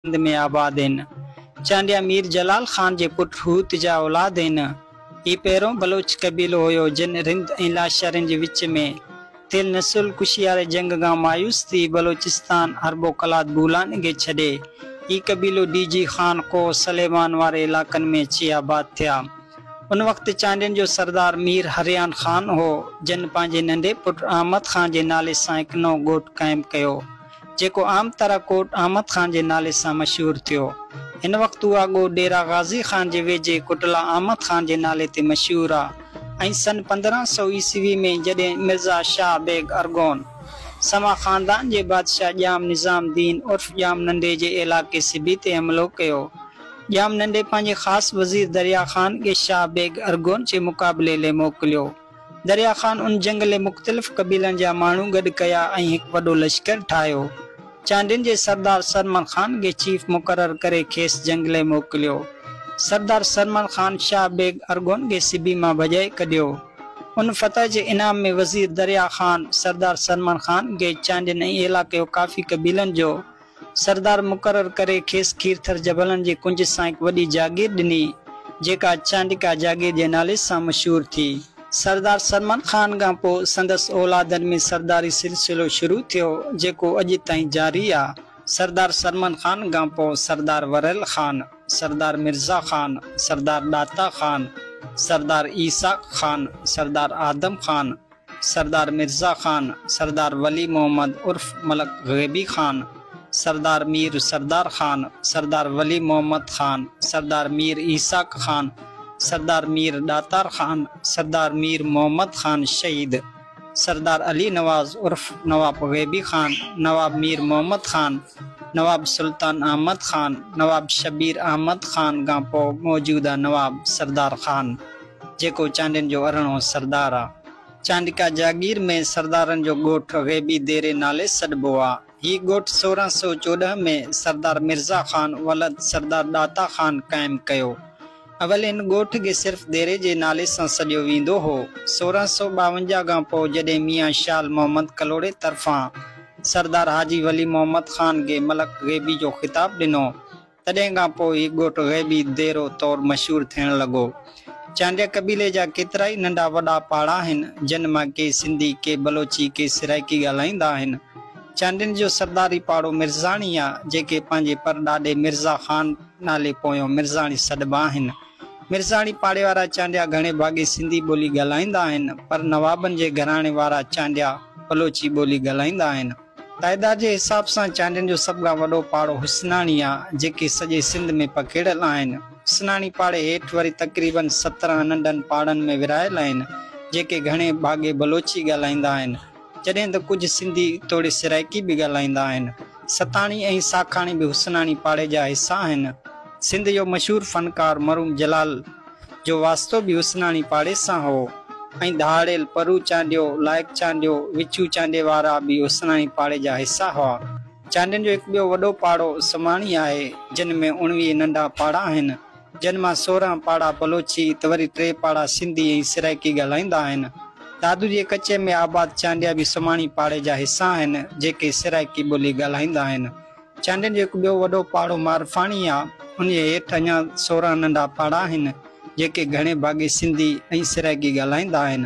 سنڌ ۾ آباد آهن. چانڊيا مير جلال خان جي پٽ هوت جا اولاد آهن. هي پهريون بلوچ قبيلو هيو جن رند ۽ لاشارين جي وچ ۾ ٿيل نسل ڪشي واري جنگ کان مايوس ٿي بلوچستان هربو قلات بولان کي ڇڏي هي قبيلو ڊي جي خان ڪوهه سليمان واري علائقن ۾ اچي آباد ٿيا. ان وقت چانڊين جو سردار مير هريان خان هو جن پنهنجي ننڍي پٽ احمد خان جي نالي سان هڪ نئون ڳوٺ قائم ڪيو. جيڪو عام طرح ڪوٽ احمد خان جي نالي سان مشهور ٿيو. هن وقت اها ڳوٺ ڊيرا غازي خان جي ويجهي ڪوٽلا احمد خان جي نالي تي مشهور آ ۽ سن 1500 عيسوي ۾ جڏهن مرزا شاهه بيگ ارغون، سما خاندان جي بادشاهه ڄام نظام الدين عرف ڄام ننڍي جي علائقي سبي تي حملو ڪيو. ڄام ننڍي پنهنجي خاص وزير دريا خان کي شاهه بيگ ارغون جي مقابلي لئي موڪليو. دريا خان ان جنگ لئي مختلف قبيلن جا ماڻهو گڏ ڪيا ۽ هڪ وڏو لشڪر ٺاهيو. چانڊين جي سردار سرمن خان کي چيف مقرر ڪري کيس جنگ لئي موڪليو. سردار سرمن خان شاهه بيگ ارغون کي سبي مان ڀڄائي ڪڍيو. ان فتح جي انعام ۾ وزير دريا خان، سردار سرمن خان کي چانڊين ۽ علائقي جو ڪافي قبيلن جو سردار مقرر ڪري کيس کيرٿر جبلن جي ڪنج سان هڪ وڏي جاگير ڏني، جيڪا چانڊڪا جاگير جي نالي سان مشهور ٿي. سردار سرمن خان کان پوء سندس اولادن ۾ سرداري سلسلو شروع ٿيو، جيڪو اڄ تائين جاري آ. سردار سرمن خان کان پوء سردار وريل خان، سردار مرزا خان، سردار ڏاتا خان، سردار عيساق خان، سردار آدم خان، سردار مرزا خان، سردار ولي محمد عرف ملڪ غيبي خان، سردار مير سردار خان، سردار ولي محمد خان، سردار مير عيساق خان، سردار مير ڏاتار خان، سردار مير محمد خان شهيد، سردار علي نواز عرف نواب غيبي خان، نواب مير محمد خان، نواب سلطان احمد خان، نواب شبير احمد خان کان پوء موجوده نواب سردار خان. جيڪو چانڊين جو ارڙهون سردار آ. چانڊڪا جاگير ۾ سردارن جو ڳوٺ غيبي ديري نالي سڏبو آ. هي ڳوٺ 1614 ۾ سردار مرزا خان ولد سردار ڏاتا خان قائم ڪيو. اول هن ڳوٺ کي صرف ديري جي نالي سان سڏيو ويندو هو. 1652 کان پوء جڏهن ميان شال محمد ڪلهوڙي طرفان سردار حاجي ولي محمد خان کي ملڪ غيبي جو خطاب ڏنو تڏهن کان پوء هي ڳوٺ غيبي ديرو طور مشهور ٿيڻ لڳو. چانڊيا قبيلي جا ڪيترائي ننڍا وڏا پاڙا آهن، جن مان ڪي سنڌي، ڪي بلوچي، ڪي سرائيڪي ڳالهائيندا آهن. چانڊين جو سرداري پاڙو مرزاڻي آ، جيڪي پنهنجي پر ڏاڏي مرزا خان نالي پويون مرزاڻي سڏبا آهن. مرزاڻي پاڙي وارا چانڊيا گهڻي ڀاڳي سنڌي ٻولي ڳالهائيندا آهن، پر نوابن جي گهراڻي وارا چانڊيا بلوچي ٻولي ڳالهائيندا آهن. تعداد جي حساب سان چانڊين جو سڀ کان وڏو پاڙو حسناڻي آ، جيڪي سڄي سنڌ ۾ پکيڙيل آهن. حسناڻي پاڙي هيٺ وري تقريبن 17 ننڍن پاڙن ۾ ورهايل آهن، جيڪي گهڻي ڀاڳي بلوچي ڳالهائيندا آهن، جڏهن ته ڪجهه سنڌي توڙي سرائيڪي به ڳالهائيندا آهن. ستاڻي ۽ ساکاڻي به حسناڻي پاڙي جا حصا آهن. سنڌ جو مشهور فنڪار مرحوم جلال جو واسطو به حسناڻي پاڙي سان هو ۽ ڌاڙيل پرو چانڊيو، لائق چانڊيو، وچو چانڊيي وارا به حسناڻي پاڙي جا حصا هئا. چانڊين جو هڪ ٻيو وڏو پاڙو سماڻي آهي، جن ۾ 19 ننڍا پاڙا آهن، جن مان 16 پاڙا بلوچي ته وري ٽي پاڙا سنڌي ۽ سرائيڪي ڳالهائيندا آهن. دادو جي ڪچي ۾ آباد چانڊيا به سماڻي پاڙي جا حصا آهن، جيڪي سرائيڪي ٻولي ڳالهائيندا آهن. چانڊين جو هڪ ٻيو وڏو پاڙو معرفاڻي آ، ان جي هيٺ اڃا 16 ننڍا پاڙا آهن، جيڪي گهڻي ڀاڳي سنڌي ۽ سرائيڪي ڳالهائيندا آهن.